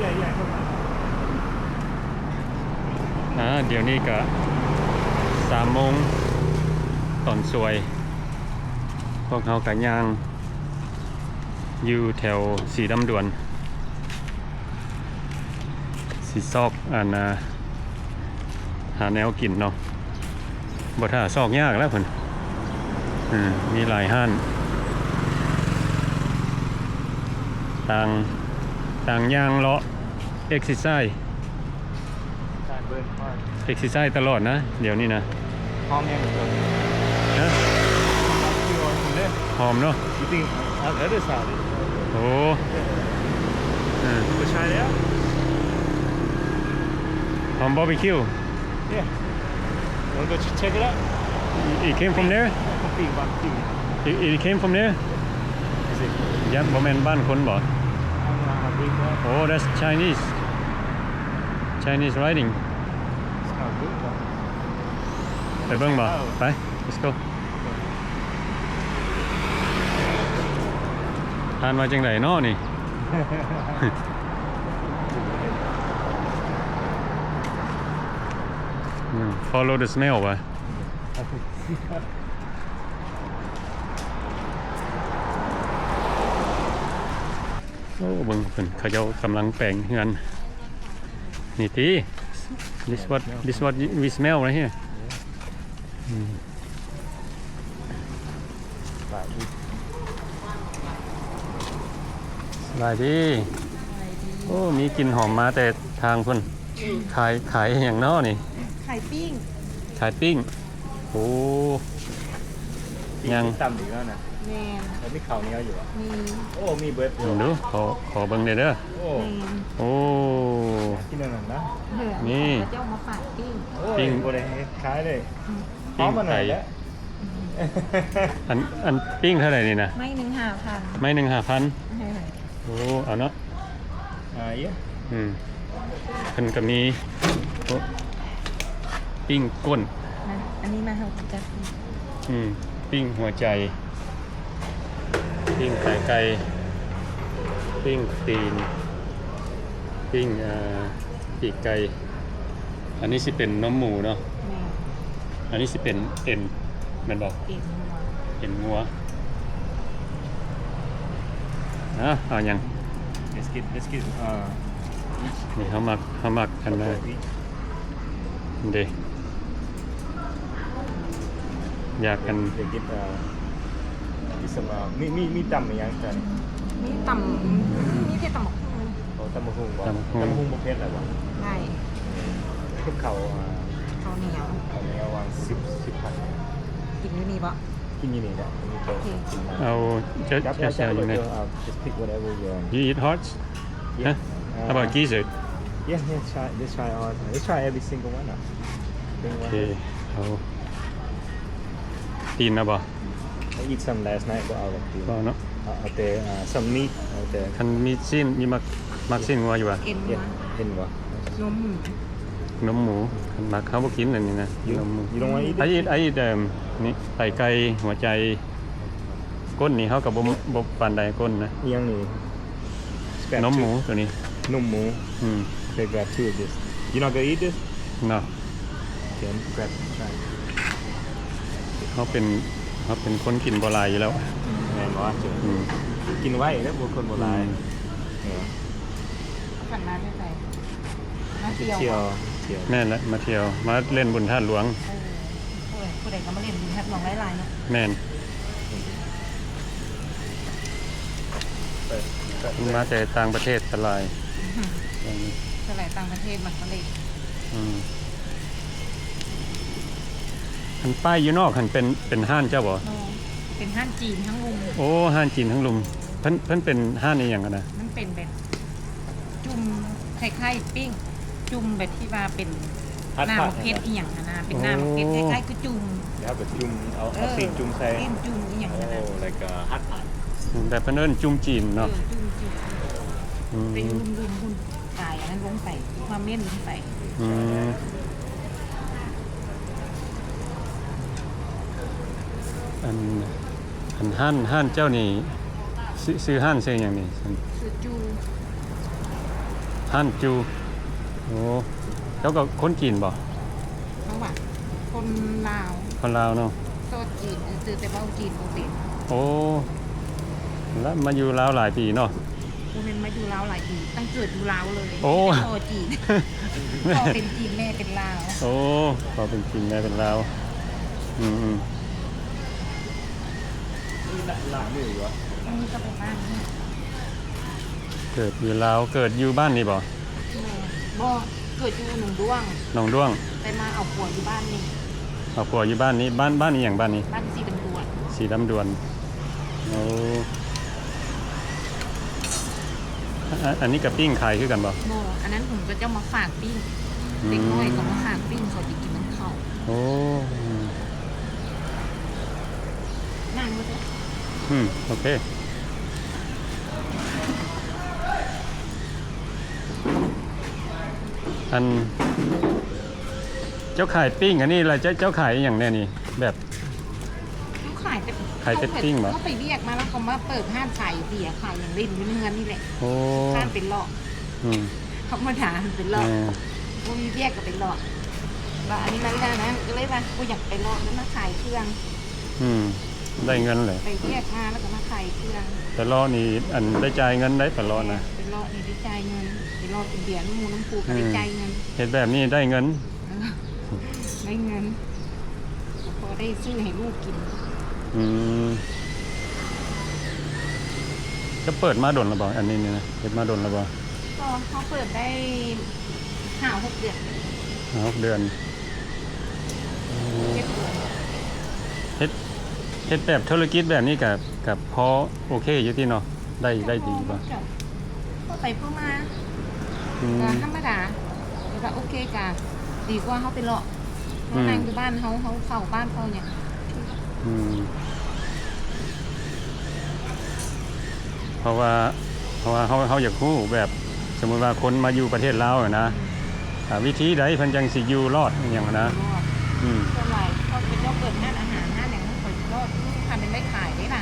ອ່າ ດຽວນີ້ກະສາມໂມງຕອນສວຍ ພວກເຮົາກະຍ່າງຢູ່ແຖວສີດຳດວນ ຊິຊອກ ອັນ ອາ ຫາແນວກິນເນາະ ບໍ່ຖ້າຊອກຍາກແລ້ວເພິ່ນ ເອີ ມີຫຼາຍຮ້ານ ຕ່າງ ຕ່າງຍ່າງເລາະ ເອັກເຊີໄຊ ເອັກເຊີໄຊຕະຫຼອດນະ ດຽວນີ້ນະ. ຫອມແຮງ ຮະ? ຫອມເນາະ. ໂອ້ ເອີ ຫອມບາບີຄິວ. Yeah. Wanna go ch-, check it out? It, it came from there? Barbecue. It, it came from there? Is it? ຍັງບໍ່ແມ່ນບ້ານຄົນບໍ? I don't know how big that. Oh, that's Chinese. Chinese writing. It's not good though. ໄປເບິ່ງບໍ? ໄປ let's go. ອ່ານວ່າຈັ່ງໃດເນາະນີ້? ອືມ follow the smell ຫວາ? ໂອ້ ເບິ່ງເພິ່ນ ເຂົາເຈົ້າກຳລັງແປງເຮືອນ ນີ້ຕິ this what, this what we smell right here. ອືມ ສະບາຍດີ. ໂອ້ ມີກິ່ນຫອມມາແຕ່ທາງພຸ້ນ. ຂາຍ ຂາຍຫຍັງເນາະນີ້? ຂາຍປີ້ງ. ຂາຍປີ້ງ. ໂອ້ ຍັງ ຕຳອີກແລ້ວນະ. ແມ່ນ. ແລ້ວມີເຂົ້າໜຽວຢູ່ບໍ່? ມີ. ໂອ້ ມີເບິດ. ເບິ່ງດູ ຂໍ ຂໍເບິ່ງແດ່ເດີ. ໂອ້ ແມ່ນ. ໂອ້ ກິນອັນນັ້ນນະ. ເອີ ນີ້ ເຂົາເຈົ້າມາຝາກປີ້ງ. ໂອ້ຍ ປີ້ງ ບໍ່ໄດ້ເຮັດຂາຍເລີຍ. ອືມ ປີ້ງໄກ່. ອັນ ອັນປີ້ງເທົ່າໃດນີ້ນະ? ໄມ້ໜຶ່ງຫ້າພັນ. ໄມ້ໜຶ່ງຫ້າພັນ. ເອີ ໂອ້ ເອົາເນາະ. ອ່າ ເອີ ອືມ ເພິ່ນກະມີ ໂອ້ ປີ້ງກົ້ນ ອັນນີ້ມາເຮົາຈັກ ອືມ ປີ້ງຫົວໃຈ ປີ້ງໄຕໄກ່ ປີ້ງຕີນ ປີ້ງ ເອີ ປີກໄກ່. ອັນນີ້ຊິເປັນນົມໝູເນາະ. ແມ່ນ. ອັນນີ້ຊິເປັນເອັນແມ່ນບໍ່? ເອັນງົວ. ເອັນງົວ. ເອົາ ເອົາຫຍັງ? Let's get, let's get, uh, each. ນີ້ເຮົາມັກ ເຮົາມັກອັນນັ້ນເດ້ ຢາກອັນ They get, uh, get some, uh, ມີ ມີ ມີຕຳອີ່ຫຍັງກັນ? ມີຕຳ ມີແຕ່ຕຳບັກຫຸ່ງ. ໂອ້ ຕຳບັກຫຸ່ງບໍ່? ຕຳບັກຫຸ່ງ ຕຳບັກຫຸ່ງບໍ່ເຜັດຫຼາຍບໍ່? ໄດ້. ກັບເຂົ້າ ອ່າ ເຂົ້າໜຽວ ເຂົ້າໜຽວຫວານ ສິບ ສິບພັນ. ກິນຢູ່ນີ້ບໍ່? ກິນຢູ່ນີ້ແຫຼະ. ໂອເຄ ເອົາ ຈະ ຈະ ຈະ ຈະ ຈະ just pick whatever you want. You eat hearts? Yeah. Huh? Uh, how about gizzard? Yeah, yeah, try, just try all. Just try every single one. ໂອເຄ ເອົາ ຕີນເອົາບໍ່? I eat some last night ບໍ່ເອົາດອກຕີນ. ບໍ່ເນາະ. ເອົາ ເອົາແຕ່ ອ່າ some meat ເອົາແຕ່ ຄັນມີຊີ້ນ ມີມັກ ມັກຊີ້ນງົວຢູ່ຫວາ? ເອັນງົວ. ເຫັນບໍ່? ນົມໝູ. ນົມໝູ ຄັນມັກ. ເຮົາບໍ່ກິນອັນນີ້ນະ. You, ນົມໝູ. You don't wanna eat it? I eat, I eat, um, ນີ້ ໄຕໄກ່ ຫົວໃຈ ກົ້ນນີ້ເຮົາກໍບໍ່ ບໍ່ປານໃດ ກົ້ນນະ. ອີ່ຫຍັງນີ້? ນົມໝູໂຕນີ້. ນົມໝູ. ອືມ. Okay, grab two of this. You not gonna eat this? No. Okay, grab, try. ເຮົາເປັນ ເຮົາເປັນຄົນກິນບໍ່ຫຼາຍຢູ່ແລ້ວ. ແມ່ນບໍ່? ອືມ. ກິນໄວເດີ ພວກຄົນບໍ່ຫຼາຍ. ອືມ. ເອີ. ຄັນມາແຕ່ໃສ? ມາທ່ຽວ. ທ່ຽວ ທ່ຽວ. ແມ່ນລະ ມາທ່ຽວ ມາຫຼິ້ນບຸນທາດຫຼວງ. ເອີ ຜູ້ໃດ ຜູ້ໃດກໍມາຫຼິ້ນບຸນທາດຫຼວງຫຼາຍໆເນາະ. ແມ່ນ. ເພິ່ນມາແຕ່ຕ່າງປະເທດສ່ວນຫຼາຍ. ອືຮຶ ສ່ວນຫຼາຍຕ່າງປະເທດມັກມາຫຼິ້ນ. ອືມ. ອັນປ້າຍຢູ່ນອກຫັ້ນເປັນ ເປັນຮ້ານເຈົ້າບໍ່? ບໍ່ ເປັນຮ້ານຈີນທັງລຸ່ມ. ໂອ້ ຮ້ານຈີນທັງລຸ່ມ. ເພິ່ນ ເພິ່ນເປັນຮ້ານອີ່ຫຍັງຫັ້ນນະ? ມັນເປັນແບບຈຸ່ມ ຄ້າຍໆ ປີ້ງ ຈຸ່ມແບບທີ່ວ່າເປັນ ໜ້າໝາກເຜັດອີ່ຫຍັງຫັ້ນນະ ເປັນໜ້າໝາກເຜັດ ໂອ້ ຄ້າຍໆຄືຈຸ່ມ ແລ້ວກໍຈຸ່ມເອົາ ເອີ ເອົາຊີ້ນຈຸ່ມໃສ່ ຊີ້ນຈຸ່ມອີ່ຫຍັງຫັ້ນນະ. ໂອ້ like a hot pot. ອືມ ແບບເພິ່ນເອີ້ນຈຸ່ມຈີນເນາະ. ເອີ ຈຸ່ມຈີນ. ອືມ ເປັນລຸ່ມໆ ຫຸ່ນ ກາຍອັນນັ້ນລົງໄປ ຄວາມເມັນລົງໄປ. ອືມ ອັນ ອັນຮ້ານ ຮ້ານເຈົ້ານີ້ ຊື່ ຊື່ຮ້ານຊື່ຫຍັງນີ້? ຊື່ຈູ່. ຮ້ານຈູ່ ໂອ້ ເຈົ້າກໍຄົນຈີນບໍ່? ເຮົາວ່າຄົນລາວ ຄົນລາວເນາະ ໂສດຈີນຊື່ໆ ແຕ່ເວົ້າຈີນບໍ່ເປັນ. ໂອ້ ແລ້ວມາຢູ່ລາວຫຼາຍປີເນາະ? ບໍ່ແມ່ນມາຢູ່ລາວຫຼາຍປີ ຕັ້ງເກີດຢູ່ລາວເລີຍ. ໂອ້ ມີແຕ່ພໍ່ຈີນ ພໍ່ເປັນຈີນ ແມ່ເປັນລາວ. ໂອ້ ພໍ່ເປັນຈີນ ແມ່ເປັນລາວ. ອືມໆ ນີ້ກໍປະມານນີ້. ເກີດຢູ່ລາວ ເກີດຢູ່ບ້ານນີ້ບໍ່? ແມ່ນ ບໍ່ ເກີດຢູ່ໜອງດ້ວງ. ໜອງດ້ວງ ແຕ່ມາເອົາຜົວຢູ່ບ້ານນີ້. ເອົາຜົວຢູ່ບ້ານນີ້. ບ້ານ ບ້ານອີ່ຫຍັງບ້ານນີ້? ບ້ານສີດຳດວນ. ສີດຳດວນ ໂອ້ ອ- ອັນນີ້ກໍປີ້ງຂາຍຄືກັນບໍ່? ບໍ່ ອັນນັ້ນເພິ່ນກໍເຈົ້າມາຝາກປີ້ງ. ອືມ ເດັກນ້ອຍກໍມາຝາກປີ້ງ ເຂົາຊິກິນນຳເຂົ້າ. ໂອ້ ນັ່ງເບິ່ງເດີ. ອືມ ໂອເຄ. ອັນ ເຈົ້າຂາຍປີ້ງອັນນີ້ລະ ເຈົ້າ ເຈົ້າຂາຍອີ່ຫຍັງແດ່ນີ້? ແບບ ເຮົາຂາຍແຕ່ ຂາຍແຕ່ປີ້ງບໍ່? ເຮົາໄປວຽກມາແລ້ວ ເຂົາມາເປີດຮ້ານຂາຍເບຍ ຂາຍຫຍັງຫຼິ້ນຢູ່ໃນເຮືອນນີ້ແຫຼະ. ໂອ້ ຮ້ານເປັນເລາະ. ອືມ ທຳມະດາເປັນເລາະ. ເອີ ບໍ່ມີວຽກກໍໄປເລາະ. ວ່າອັນນີ້ມັນນັ້ນນະ ກໍເລີຍວ່າບໍ່ຢາກໄປເລາະ ແລ້ວມາຂາຍເຄື່ອງ. ອືມ ໄດ້ເງິນແຫຼະ ໄປວຽກມາແລ້ວກໍມາຂາຍເຄື່ອງ. ໄປເລາະນີ້ ອັນ ໄດ້ຈ່າຍເງິນໄດ໋ ໄປເລາະນະ. ແມ່ນ ໄປເລາະນີ້ໄດ້ຈ່າຍເງິນ ໄປເລາະກິນເບຍນຳໝູ່ນຳຄູ່ກໍໄດ້ ອືມ ຈ່າຍເງິນ. ເຮັດແບບນີ້ໄດ້ເງິນ. ເອີ ໄດ້ເງິນ ພໍໄດ້ຊື້ໃຫ້ລູກກິນ. ອືມ ຈະເປີດມາດົນແລ້ວບໍ່? ອັນນີ້ນີ້ນະ ເຮັດມາດົນແລ້ວບໍ່? ກໍເຮົາເປີດໄດ້ຫ້າຫົກເດືອນ. ຫ້າຫົກເດືອນ. ເຮັດ ເຮັດແບບທຸລະກິດແບບນີ້ກະ ກະພໍໂອເຄຢູ່ຕິເນາະ? ໄດ້ ໄດ້ດີບໍ່? ພໍໄປພໍມາ. ອືມ ກໍທຳມະດາ ແຕ່ວ່າໂອເຄ ກໍດີກວ່າເຮົາໄປເລາະ ເຮົາ ອືມ ນັ່ງຢູ່ບ້ານເຮົາ ເຮົາເຝົ້າບ້ານເຝົ້າຫຍັງ. ອືມ ເພາະວ່າ ເພາະວ່າເຮົາ ເຮົາຢາກຮູ້ແບບ ສົມມຸດວ່າຄົນມາຢູ່ປະເທດລາວຫັ້ນນະ ອືມ ອ່າ ວິທີໃດເພິ່ນຈັ່ງຊິຢູ່ລອດອີ່ຫຍັງຫັ້ນນະ. ຢູ່ລອດ. ອືມ ສ່ວນຫຼາຍເຂົາເຈົ້າເປີດຮ້ານອາຫານ ຮ້ານຫຍັງ ເຂົາຢູ່ລອດຢູ່ ຄັນແມ່ນໄດ້ຂາຍເດ້ລະ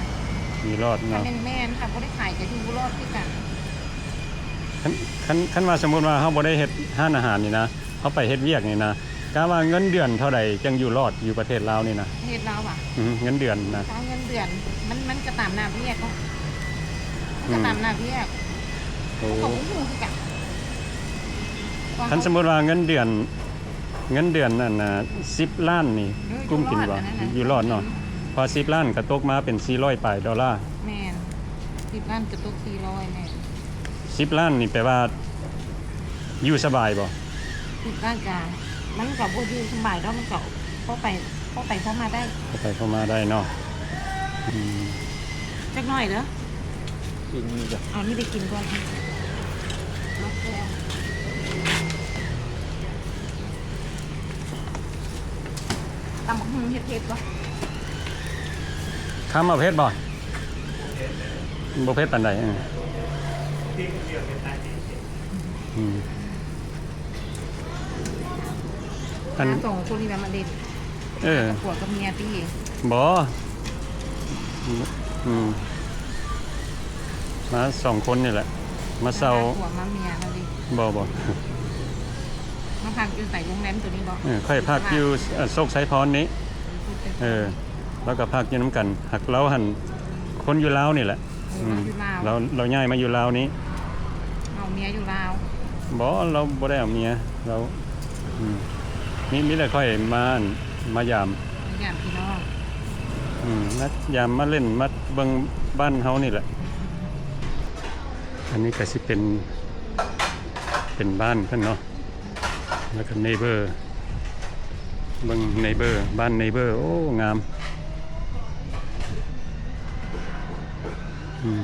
ຢູ່ລອດເນາະ. ຄັນແມ່ນ ແມ່ນ ຄັນບໍ່ໄດ້ຂາຍກໍຢູ່ບໍ່ລອດຄືກັນ. ຄັນ ຄັນ ຄັນວ່າສົມມຸດວ່າເຮົາບໍ່ໄດ້ເຮັດຮ້ານອາຫານນີ້ນະ ເຮົາໄປເຮັດວຽກນີ້ນະ ກະວ່າເງິນເດືອນເທົ່າໃດຈັ່ງຢູ່ລອດຢູ່ປະເທດລາວນີ້ນະ? ປະເທດລາວຫວາ? ອື ເງິນເດືອນນະ. ເອົາເງິນເດືອນ ມັນ ມັນກະຕາມໜ້າວຽກເນາະ ມັນກະ ອືມ ຕາມໜ້າວຽກ. ໂອ້ ເຮົາກໍບໍ່ຮູ້ຄືກັນ. ຄັນສົມມຸດວ່າເງິນເດືອນ ເງິນເດືອນອັນນ່າ ສິບລ້ານນີ້ ເອີ ກຸ້ມກິນບໍ່? ຢູ່ລອດ ຢູ່ລອດເນາະ. ອືມ ເພາະສິບລ້ານກໍຕົກມາເປັນສີ່ຮ້ອຍປາຍໂດລາ. ແມ່ນ ສິບລ້ານກໍຕົກສີ່ຮ້ອຍ. ແມ່ນ ສິບລ້ານນີ້ແປວ່າຢູ່ສະບາຍບໍ່? ສິບລ້ານກະ ມັນກໍບໍ່ຢູ່ສະບາຍດອກ ມັນກໍພໍໄປ ພໍໄປພໍມາໄດ້. ພໍໄປພໍມາໄດ້ເນາະ. ອືມ ຈັກໜ້ອຍເດີ ກິນນີ້ເດີ. ເອົານີ້ໄປກິນກ່ອນ. ຕຳບັກຫຸ່ງເຜັດໆບໍ່? ຄຳເອົາເຜັດບໍ່? ບໍ່ເຜັດປານໃດ. ເອີ ອືມ ອັນ ມາສອງຄົນນີ້ແມ່ນມາຫຼິ້ນ. ເອີ ກັບຜົວກັບເມຍຕິ? ບໍ່ ອືມ ມາສອງຄົນນີ້ແຫຼະ ມາເຊົ່າ. ມາຫາຜົວມາເມຍເຮົາຕິ? ບໍ່ ບໍ່ ມາພັກຢູ່ໃສ? ໂຮງແຮມໂຕນີ້ບໍ່? ເອີ ຂ້ອຍພັກຢູ່ ເອີ ໂຊກໄຊພອນນີ້. ເອີ ລາວກໍພັກຢູ່ນຳກັນ ຫາກລາວຫັ້ນຄົນຢູ່ລາວນີ້ແຫຼະ. ເອີ ອືມ ລາວ ລາວຍ້າຍມາຢູ່ລາວນີ້. ເອົາເມຍຢູ່ລາວ? ບໍ່ ລາວບໍ່ໄດ້ເອົາເມຍ ລາວ ອືມ ມີ ມີແຕ່ຂ້ອຍມາ ມາຢາມ ມາຢາມພີ່ນ້ອງ. ອືມ ມາຢາມມາຫຼິ້ນມາເບິ່ງບ້ານເຮົານີ້ແຫຼະ. ອັນນີ້ກໍຊິເປັນ ເປັນບ້ານເພິ່ນເນາະ. ແລ້ວກໍເນເບີ ເບິ່ງເນເບີ ບ້ານເນເບີ ໂອ້ ງາມ. ອືມ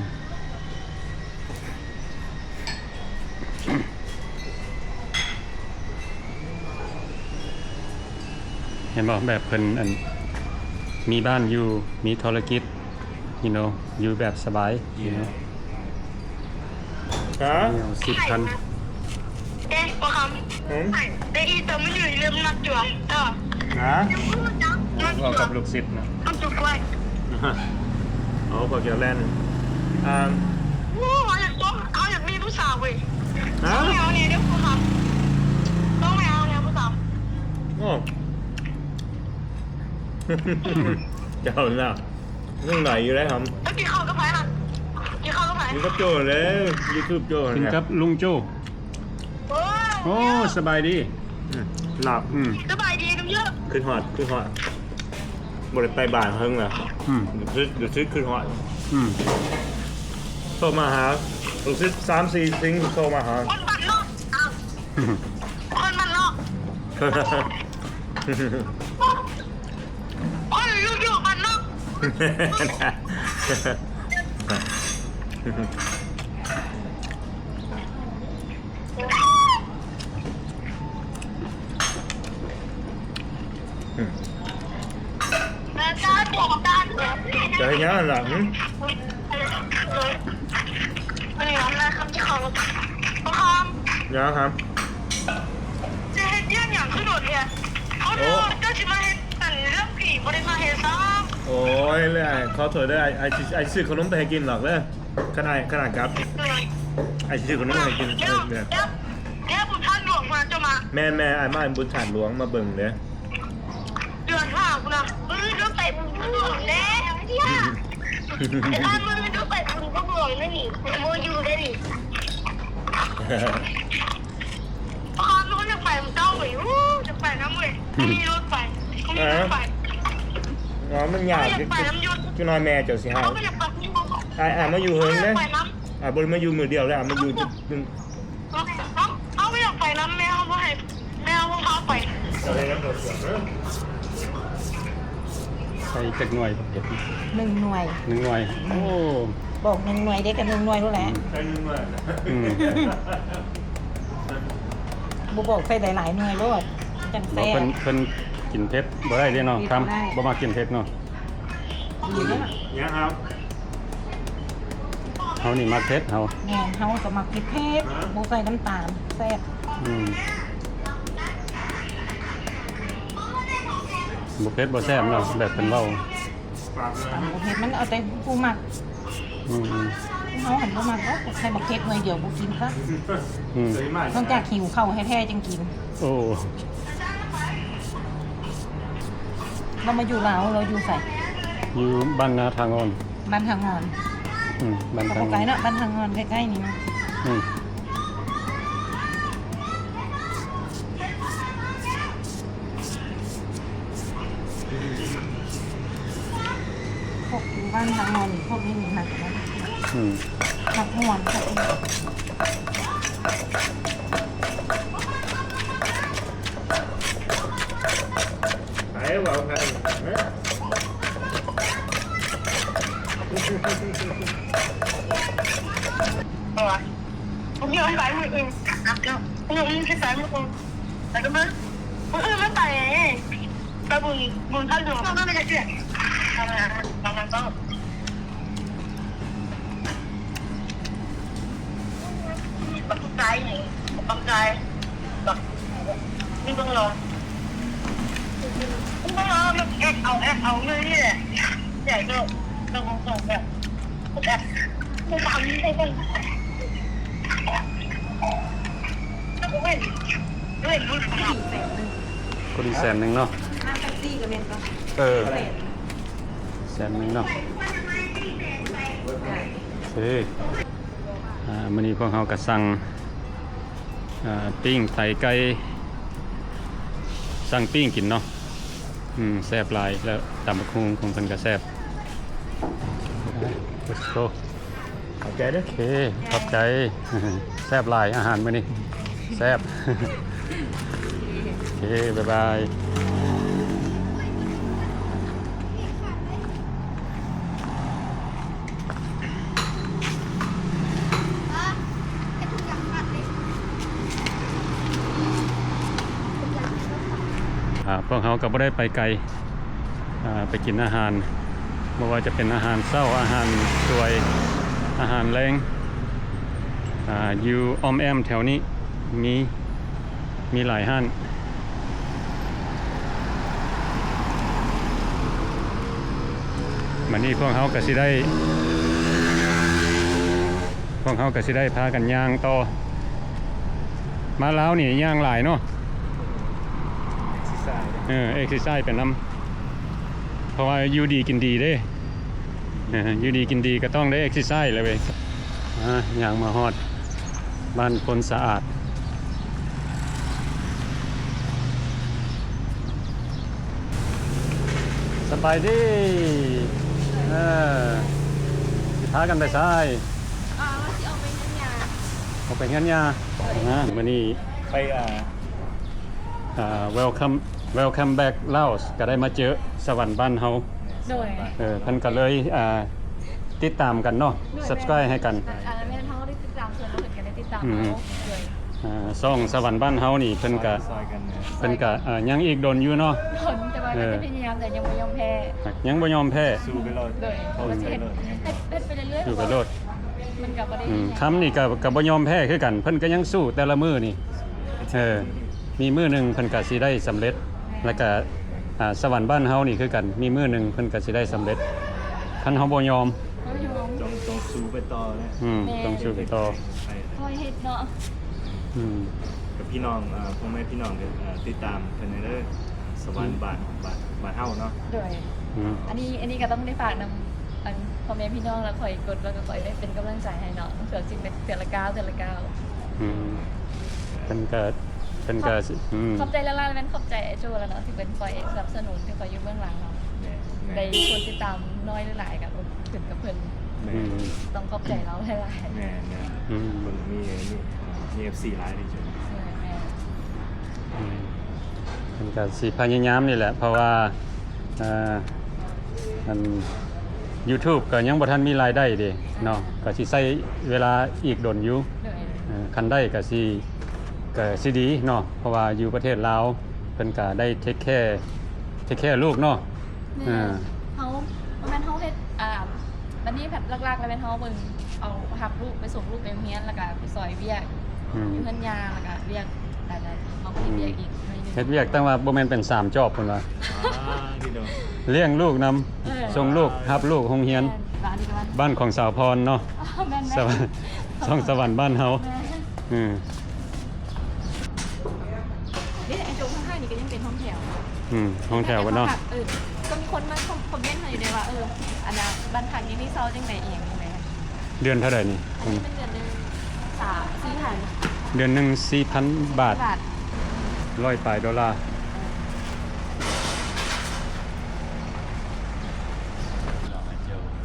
ເຫັນບໍ່ ແບບເພິ່ນ ອັນ ມີບ້ານຢູ່ ມີທຸລະກິດ you know ຢູ່ແບບສະບາຍ you know. ຮະ? ສິບພັນ. ເອະ ບໍ່ຄຳ. ຫືມ? ໄດ້ອີ່ຕົວມັນຢູ່ເລື່ອງມັກຈວງ. ເອີ. ຮະ? ມັກຈວງ. ເວົ້າກັບລູກສິດນະ. ມັກຈວງໄວ້. ໂອ້ ພວກຢາກແລ່ນ. ອ່າ ໂອ້ ເຮົາຢາກຕົວະ ເຮົາຢາກມີຜູ້ສາວເວີຍ. ຮະ? ເຮົານີ້ ເຈົ້ານະ ຍັງໜ້ອຍຢູ່ເດ້ຫຳ. ເຈົ້າກິນເຂົ້າກັບໃຜນະ? ກິນເຂົ້າກັບໃຜ? ກິນກັບໂຈ້ແຫຼະ ຢູທູບໂຈ້ ກິນກັບລຸງໂຈ້. ໂອ້ ໂອ້ ສະບາຍດີ. ອືມ ລາບ ອືມ ສະບາຍດີລຸງໂຈ້. ຄິດຮອດ ຄິດຮອດ ບໍ່ໄດ້ໄປບ້ານເຫິງແລ້ວ. ອືມ ຮູ້ສຶກ ຮູ້ສຶກຄິດຮອດ. ອືມ ໂທມາຫາ ຮູ້ສຶກສາມສີ່ສິ່ງໂທມາຫາ. ຄົນບ້ານນອກ ອ້າວ ຄົນບ້ານນອກ ຄົນຢູ່ ຢູ່ບ້ານນອກ. ອືມ ເຈົ້າເຮັດຫຍັງຫັ້ນລະ? ຫື? ຫຍັງຫຳ? ຊິເຮັດວຽກຫຍັງຄືດົນແທ້? ໂອ້ ເຈົ້າຊິມາເຮັດອັນເລື່ອງຜີ ບໍ່ໄດ້ມາເຮັດຊ້ຳ. ໂອ້ຍ ເລີຍ ຂໍໂທດເດີ ອ້າຍ ອ້າຍຊິ ອ້າຍຊິຊື້ຂະໜົມໄປໃຫ້ກິນດອກເດີ. ຄັນອ້າຍ ຄັນອ້າຍກັບ ໂດຍ ອ້າຍຊິຊື້ຂະໜົມໃຫ້ກິນ. ດຽວ ດຽວ ດຽວບຸນທາດຫຼວງມາ ເຈົ້າມາ. ແມ່ນໆ ອ້າຍມາບຸນທາດຫຼວງມາເບິ່ງເດ້. ເດືອນຫ້າພຸ້ນນະ ມື້ອື່ນຕ້ອງໄປບຸນທາດຫຼວງເດ້. ດຽວມື້ອື່ນຕ້ອງໄປບຸນທາດຫຼວງເດ້ນີ້ ບໍ່ຢູ່ເດ້ນີ້. ຂ້ອຍຢາກໄປນຳເຈົ້າເວີຍ ຢາກໄປນຳເວີຍ. ບໍ່ມີລົດໄປ ບໍ່ມີລົດໄປ. ອໍ ມັນຍາກ ຢາກໄປນຳຢູ່. ຈັກໜ້ອຍແມ່ເຈົ້າຊິເຮົາ. ອ້າຍ ອ້າຍມາຢູ່ເຫິງເດ້. ອ້າຍບໍ່ໄດ້ມາຢູ່ມື້ດຽວເດ້ ອ້າຍມາຢູ່ ເຮົາ ເຮົາບໍ່ຢາກໄປນຳ ແມ່ເຮົາບໍ່ໃຫ້ ແມ່ເຮົາບໍ່ພາໄປ. ໃສ່ຈັກໜ່ວຍ ເຜັດ? ໜຶ່ງໜ່ວຍ ໜຶ່ງໜ່ວຍ. ອືມ ໂອ້ ບອກໜຶ່ງໜ່ວຍເດ້ ກະໜຶ່ງໜ່ວຍໂລດແຫຼະ. ອືມ ອືມ ບໍ່ບອກໃສ່ຫຼາຍໆໜ່ວຍໂລດ ຈັ່ງແຊບ. ເພິ່ນ ເພິ່ນກິນເຜັດບໍ່ໄດ້ເດ້ນ້ອງຄຳ ບໍ່ມັກກິນເຜັດເນາະ. ຫຍັງເຮົາ ເຮົານີ້ມັກເຜັດເຮົາ. ແມ່ນ ເຮົາກະມັກເຜັດໆ ບໍ່ໃສ່ນ້ຳຕານ ແຊບ. ອືມ ບໍ່ເຜັດບໍ່ແຊບເນາະ ແບບເພິ່ນເວົ້າ. ຕຳບໍ່ເຜັດ ມັນເອົາແຕ່ຜູ້ມັກ. ອືມ ເຮົາຫັ້ນບໍ່ມັກດອກ ໃສ່ບັກເຜັດໜ່ວຍດຽວບໍ່ກິນຊະ. ອືມ ນອກຈາກຫິວເຂົ້າແທ້ໆ ຈັ່ງກິນ. ໂອ້ ລາວມາຢູ່ລາວ ລາວຢູ່ໃສ? ຢູ່ບ້ານນາທາງອອນ. ບ້ານທາງອອນ. ອືມ ບ້ານທາງອອນ ກະບໍ່ໄກເນາະ ບ້ານທາງອອນໃກ້ໆນີ້ເນາະ. ອືມ ພວກຢູ່ບ້ານທາງອອນນີ້ ພວກນີ້ມັກນະ. ອືມ ມັກມ່ວນ ພວກນີ້. ໄປເວົ້າກັນເນາະ. ເອົາຫວາ ມື້ອື່ນໄປ ມື້ອື່ນ ມື້ອື່ນຊິໄປ ມື້ອື່ນ ແລ້ວກະມື້ ມື້ອື່ນມັນໄປ ໄປບຸນ ບຸນທາດຫຼວງ. ບັກໄກ່ ບັກໄກ່ ບັກ ມີເບິ່ງລອງ ມີເບິ່ງລອງ ແອັດເອົາ ແອັດເອົາເລີຍນີ້ແຫຼະ ໃຫຍ່ໂຕ ລອງ ລອງແບບ ແອັດ ບໍ່ຟັງໃຫ້ເບິ່ງ ເຫັນ ເຫັນ ພໍດີແສນໜຶ່ງ ພໍດີແສນໜຶ່ງເນາະ. ເອີ ແສນໜຶ່ງເນາະ. ໂອເຄ ອາ ມື້ນີ້ພວກເຮົາກະສັ່ງ ອາ ປີ້ງໄຕໄກ່ ສັ່ງປີ້ງກິນເນາະ. ອືມ ແຊບຫຼາຍ ແລ້ວຕຳບັກຫຸ່ງຂອງເພິ່ນກະແຊບ. Let's go. ຂອບໃຈເດີ. ໂອເຄ ຂອບໃຈ. ແຊບຫຼາຍອາຫານມື້ນີ້ ແຊບ. ໂອເຄ ບາຍບາຍ. ອາ ພວກເຮົາກະບໍ່ໄດ້ໄປໄກ. ອາ ໄປກິນອາຫານ ບໍ່ວ່າຈະເປັນອາຫານເຊົ້າ ອາຫານສວຍ ອາຫານແລງ ອາ ຢູ່ອ້ອມແອ້ມແຖວນີ້ ມີ ມີຫຼາຍຮ້ານ. ບາດນີ້ພວກເຮົາກະຊິໄດ້ ພວກເຮົາກະຊິໄດ້ພາກັນຍ່າງຕໍ່. ມາລາວນີ້ຍ່າງຫຼາຍເນາະ. ເອີ ເອັກເຊີໄຊໄປນຳ. ເພາະວ່າຢູ່ດີກິນດີເດ້ ເອີ ຢູ່ດີກິນດີກໍຕ້ອງໄດ້ເອັກເຊີໄຊແລ້ວເວີຍ. ອ່າ ຍ່າງມາຮອດບ້ານໂພນສະອາດ. ສະບາຍດີ. ເອີ ຊິພາກັນໄປໃສ? ອ່າ ວ່າຊິອອກໄປເຮືອນຍ່າ. ອອກໄປເຮືອນຍ່າ. ໂດຍ. ອ່າ ມື້ນີ້ໄປ ອ່າ ອ່າ Welcome Welcome Back Laos ກໍໄດ້ມາເຈີສະຫວັນບ້ານເຮົາ. ໂດຍ. ເອີ ເພິ່ນກໍເລີຍ ອ່າ ຕິດຕາມກັນເນາະ. ໂດຍ. Subscribe ໃຫ້ກັນ. ອ່າ ແມ່ນ ເຮົາໄດ້ຕິດຕາມເພິ່ນ ເພິ່ນກໍໄດ້ຕິດຕາມເຮົາ. ໂດຍ. ອ່າ ຊ່ອງສະຫວັນບ້ານເຮົານີ້ ເພິ່ນກໍ ຊ່ອຍກັນ ເພິ່ນກໍ ເອີ ຍັງອີກດົນຢູ່ເນາະ. ດົນ ແຕ່ວ່າ ເອີ ກໍຈະພະຍາຍາມ ແຕ່ຍັງບໍ່ຍອມແພ້. ຍັງບໍ່ຍອມແພ້. ສູ້ໄປໂລດ. ໂດຍ. ເຮົາຊິເຮັດ ເຮັດ ເຮັດໄປເລື້ອຍໆ. ສູ້ໄປໂລດ. ມັນກໍບໍ່ໄດ້ ອືມ ຄຳນີ້ກໍ ກໍບໍ່ຍອມແພ້ຄືກັນ ເພິ່ນກໍຍັງສູ້ແຕ່ລະມື້ນີ້. ເອີ ມີມື້ໜຶ່ງເພິ່ນກໍຊິໄດ້ສຳເລັດ. ແມ່ນ. ແລ້ວກໍ ອ່າ ສະຫວັນບ້ານເຮົານີ້ຄືກັນ ມີມື້ໜຶ່ງເພິ່ນກໍຊິໄດ້ສຳເລັດ ຄັນເຮົາບໍ່ຍອມ. ບໍ່ຍອມ. ຕ້ອງ ຕ້ອງສູ້ໄປຕໍ່ເນາະ. ອືມ. ແມ່ນ. ຕ້ອງສູ້ໄປຕໍ່. ຄ່ອຍເຮັດເນາະ. ອືມ. ກັບພີ່ນ້ອງ ເອີ ພໍ່ແມ່ພີ່ນ້ອງ ເອີ ຕິດຕາມເພິ່ນແດ່ເດີ ສະຫວັນ ອືມ ບ້ານ ບ້ານ ບ້ານເຮົາເນາະ. ໂດຍ. ອືມ. ອັນນີ້ ອັນນີ້ກໍຕ້ອງໄດ້ຝາກນຳ ອັນພໍ່ແມ່ພີ່ນ້ອງ ແລ້ວຄອຍກົດ ແລ້ວກໍຄອຍໄດ້ເປັນກຳລັງໃຈໃຫ້ເນາະ ເທື່ອຊິເປັນເທື່ອລະກ້າວ ເທື່ອລະກ້າວ. ອືມ. ເພິ່ນກໍ ເພິ່ນກໍ ຂອບ ອືມ ຂອບໃຈຫຼາຍໆ ແມ່ນຂອບໃຈອ້າຍໂຈ້ແລ້ວເນາະ ທີ່ເພິ່ນຄອຍສະໜັບສະໜູນ ທີ່ຄອຍຢູ່ເບື້ອງຫຼັງເນາະ. ແມ່ນ ແມ່ນ. ໄດ້ຄົນຕິດຕາມນ້ອຍຫຼືຫຼາຍກໍຂຶ້ນກັບເພິ່ນ. ແມ່ນ. ອືມ. ຕ້ອງຂອບໃຈລາວຫຼາຍໆ. ແມ່ນໆ. ອືມ. ເພິ່ນມີ ມີ ມີເອັຟຊີຫຼາຍເດ້. ແມ່ນໆ. ອືມ. ເພິ່ນກໍຊິພະຍາຍາມນີ້ແຫຼະ ເພາະວ່າ ເອີ ອັນ YouTube ກໍຍັງບໍ່ທັນມີລາຍໄດ້ເດ້ເນາະ. ອ່າ. ກໍຊິໃຊ້ເວລາອີກດົນຢູ່. ໂດຍ. ເອີ ຄັນໄດ້ກໍຊິ ກໍຊິດີເນາະ ເພາະວ່າຢູ່ປະເທດລາວເພິ່ນກໍໄດ້ take care take care ລູກເນາະ. ແມ່ນ. ອ່າ. ເຮົາ ບໍ່ແມ່ນເຮົາເຮັດ ອ່າ ບັດນີ້ພັດຫຼັກໆ ແລ້ວແມ່ນເຮົາເບິ່ງ ເອົາຮັບລູກ ໄປສົ່ງລູກໄປໂຮງຮຽນ ແລ້ວກໍໄປຊ່ອຍວຽກ ອືມ ຢູ່ເຮືອນຍ່າ ແລ້ວກໍວຽກ ແລ້ວກໍເຮົາກໍເຮັດວຽກອີກໜ້ອຍໜຶ່ງ. ເຮັດວຽກ ແຕ່ວ່າບໍ່ແມ່ນເປັນສາມຈອບພຸ້ນວ່າ. ອ່າ ດີເນາະ. ລ້ຽງລູກນຳ ເອີ ສົ່ງລູກ ຮັບລູກໂຮງຮຽນ. ແມ່ນ. ບ້ານນີ້ກໍບ້ານ ບ້ານຂອງສາວພອນເນາະ. ອໍ ແມ່ນໆ. ສະຫວັນ ຊ່ອງສະຫວັນບ້ານເຮົາ. ແມ່ນ. ອືມ. ເດ້ ໄອ້ໂຈງຂ້າງໆນີ້ກໍຍັງເປັນຫ້ອງແຖວ. ອືມ ຫ້ອງແຖວເນາະ. ເອີ ກໍມີຄົນມາຄອມ ຄອມເມັນໃຫ້ຢູ່ເດ້ວ່າ ເອີ ອັນນ່າ ບ້ານພັກຢູ່ນີ້ເຊົ່າຈັ່ງໃດ ອີ່ຫຍັງຈັ່ງໃດ. ເດືອນເທົ່າໃດນີ້? ອັນນີ້ເປັນເດືອນໜຶ່ງ ສາມ ສີ່ພັນ. ເດືອນໜຶ່ງ ສີ່ພັນບາດ. ບາດ. ຮ້ອຍປາຍໂດລາ.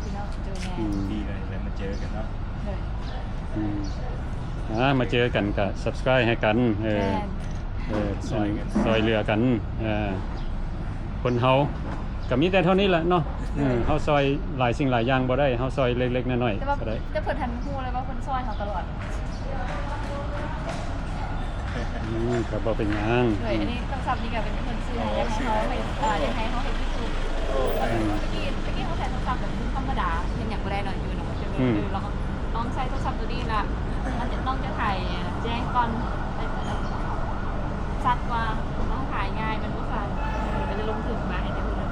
ພີ່ນ້ອງເຈີແມ່ນ. ອືມ. ດີເລີຍ ໄດ້ມາເຈີກັນເນາະ. ໂດຍ. ອືມ. ອ່າ ມາເຈີກັນກໍ subscribe ໃຫ້ກັນ. ເອີ. ແມ່ນ. ເອີ ຊ່ອຍກັນ ຊ່ອຍເຫຼືອກັນ. ເອີ ຄົນເຮົາກໍມີແຕ່ເທົ່ານີ້ແຫຼະເນາະ. ເອີ ໂດຍ. ເຮົາຊ່ອຍຫຼາຍສິ່ງຫຼາຍຢ່າງບໍ່ໄດ້ ເຮົາຊ່ອຍເລັກໆນ້ອຍໆກໍໄດ້. ແຕ່ວ່າ ແຕ່ເພິ່ນຫັ້ນຮູ້ເລີຍວ່າເພິ່ນຊ່ອຍເຮົາຕະຫຼອດ. ອືມ ກໍບໍ່ເປັນຫຍັງ. ໂດຍ. ອັນນີ້ໂທລະສັບນີ້ກໍເປັນເພິ່ນຊື້ໃຫ້ ຢາກໃຫ້ເຮົາເຮັດ ເອີ ຢາກໃຫ້ເຮົາເຮັດຢູທູບ. ອືມ. ແຕ່ກີ້ ແຕ່ກີ້ເຮົາໃຊ້ໂທລະສັບແບບທຳມະດາ ເຮັດຫຍັງບໍ່ໄດ້ເນາະ ຢູ່ນຳມັນ. ອືມ. ລອງ ລອງໃຊ້ໂທລະສັບໂຕນີ້ລະ ມັນຈະ ນ້ອງຈະຖ່າຍແຈ້ງກ່ອນ ຊັດກວ່າ ນ້ອງຖ່າຍງ່າຍ ມັນບໍ່ສັ່ນ. ມັນຈະລົງທຶນມາໃຫ້ແຕ່ພຸ້ນ. ຈັ່ງ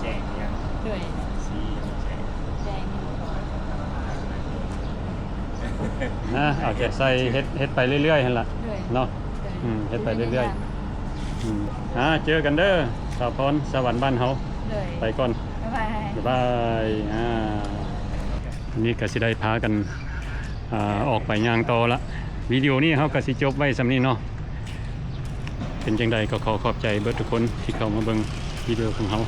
ແຈ້ງຫຍັງ. ໂດຍ. ສີຫຍັງແຈ້ງ. ແຈ້ງ. ນະ ເອົາໃຈໃສ່ ເຮັດ ເຮັດໄປເລື້ອຍໆຫັ້ນລະ. ໂດຍ. ເນາະ. ໂດຍ. ອືມ ເຮັດໄປເລື້ອຍໆ. ອືມ. ອ່າ ເຈີກັນເດີ ສາວພອນ ສະຫວັນບ້ານເຮົາ. ໂດຍ. ໄປກ່ອນ. ບາຍບາຍ. ບາຍບາຍ. ອ່າ ອັນນີ້ກໍຊິໄດ້ພາກັນ ອ່າ ອອກໄປຍ່າງຕໍ່ລະ. ວິດີໂອນີ້ເຮົາກໍຊິຈົບໄວ້ສ່ຳນີ້ເນາະ. ເປັນຈັ່ງໃດກໍຂໍຂອບໃຈເບິດທຸກຄົນທີ່ເຂົ້າມາເບິ່ງວິດີໂອຂອງເຮົາ.